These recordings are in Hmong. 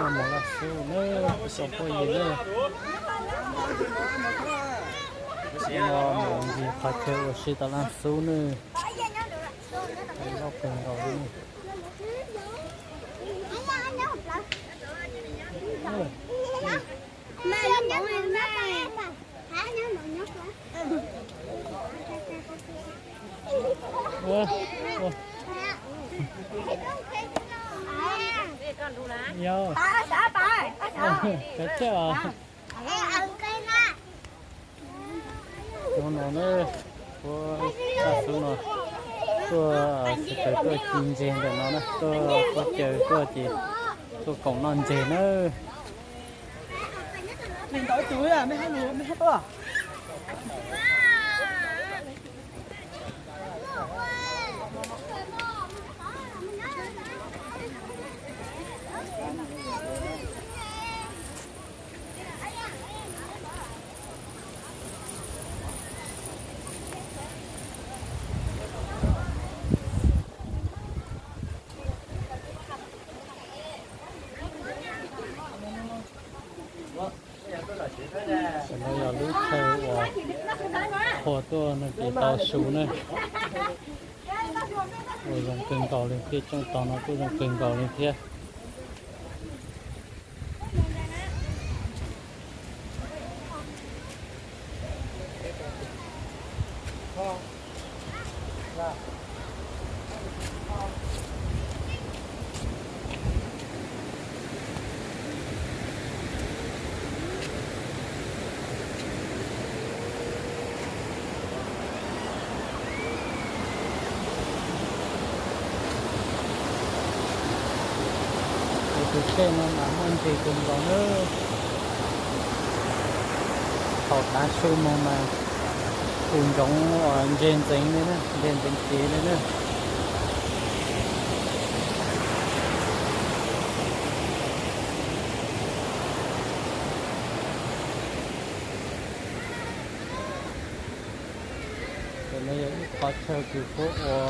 Mus laj xub na, ib tsoom phooj ywg na. Mus ncig qhov chaw ua si tom laj xub na. Loj kawg nkaus li. Yog, kav tsij os. Hnub no na, kuv laj xub no tuaj, sawv daws tuaj ci ntseg ntawm no na, tuaj pab caw tuaj ces tuaj koom noj ntseg na. Tam no yog lub chaw uas qhua tuaj no ces tau su na. Ua zoo kawg nkaus li thiab, tsooj tog no kuj zoo kawg nkaus li thiab. Tus kheej no mas muaj ntses kawg nkaus na. Thaum tav su mus mas pum ntsoov ntse ntxeev li na, ntse ntxeev cev li na. Tam no yog ib qhov chaw kws puab ua,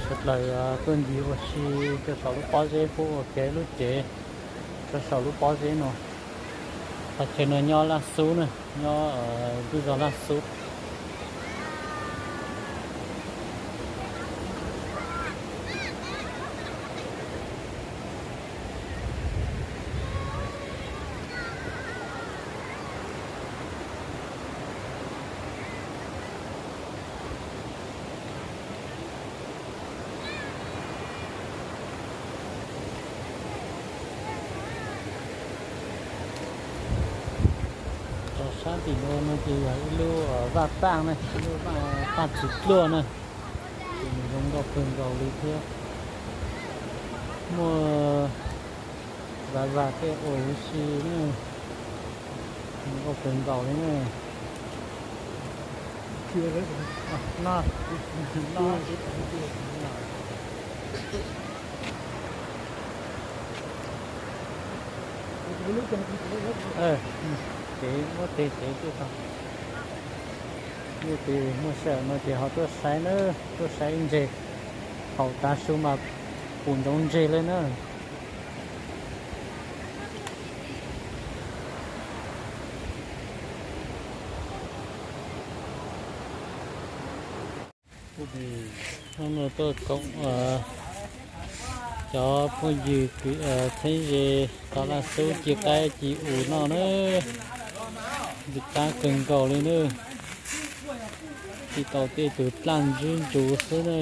sawv daws tuaj ncig ua si rau saum lub pob zeb, puab ua kev lub cev rau saum lub pob zeb no. Qhov chaw no nyob Laj Xub na, nyob lub zos Laj Xub. Rau sab tim no no ces yog ib lub vaj paj na, ib lub vaj paj txiv dluaj na. Ces nws zoo nkauj kawg nkaus li thiab. Muaj vaj vaj tej ua huv si na, zoo nkauj kawg nkaus li na. Cev muab tes cev tuaj tau. Muaj tes muaj sij hawm no ces ho tuaj saib na, tuaj saib ntses. Thaum tav su mas pum ntsoov ntses li na. Hnub no tuaj koom cov phooj ywg kwv txheeb ze tom Laj Xub ci qaib ci us noj na. Ntxim qab kawg nkaus li na. Tsis tau tej tus dlaj ntswb ntsuv xwb na.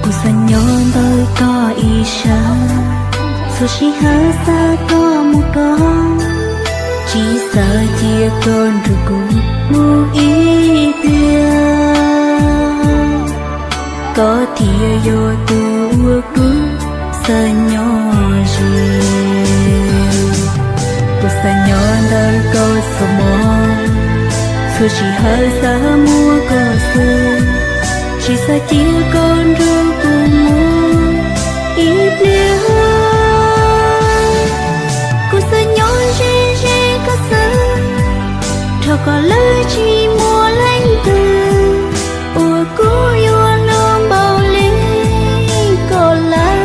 Kuv xav nyob ntawm koj ib sab, txhua sij hawm xav koj mus koj, tsis xav cia koj nrog kuv mus ib pliag. Koj thiaj yog tus uas kuv xav nyob ze. Kuv xav nyob ntawm koj txhua hmo, txhua sij hawm xav muaj koj xwb, tsis xav cia koj nrog kuv mus ib pliag. Kuv xav nyob ze ze koj xwb, nrog koj lawm tsis muaj leej twg uas kuv yuav hlub npaum li koj lawm.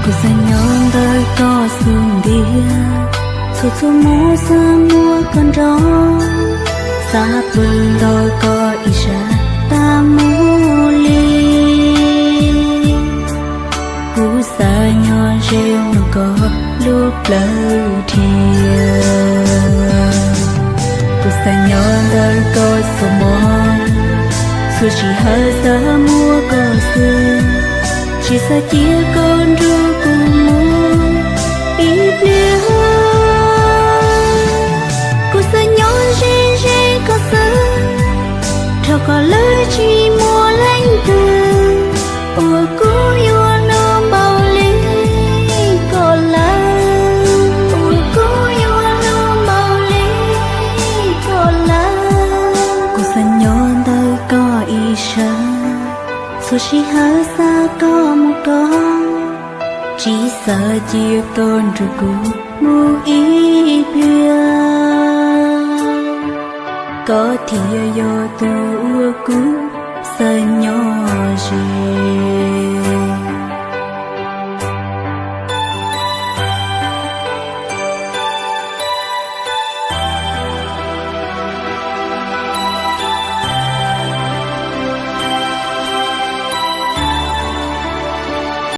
Kuv xav nyob ntawm koj xub ntiag, txhua txhua hmo xav muaj koj nrog, xav pw nrog koj ib sab tas mus li. Kuv xav nyob ze mloog koj lub plawv dhia. Kuv xav nyob ntawm koj txhua hmo, txhua sij hawm xav muaj koj xwb, tsis xav cia koj nrog kuv mus ib pliag. Kuv xav nyob ze ze koj xwb, nrog koj lawm tsis muaj leej twg uas kuv yuav hlub npaum li koj lawm, uas kuv yuav hlub npaum li koj lawm. Kuv xav nyob ntawm koj ib sab, txhua sij hawm xav koj mus koj, tsis xav cia koj nrog kuv mus ib pliag. Koj thiaj yog tus uas kuv xav nyob ze.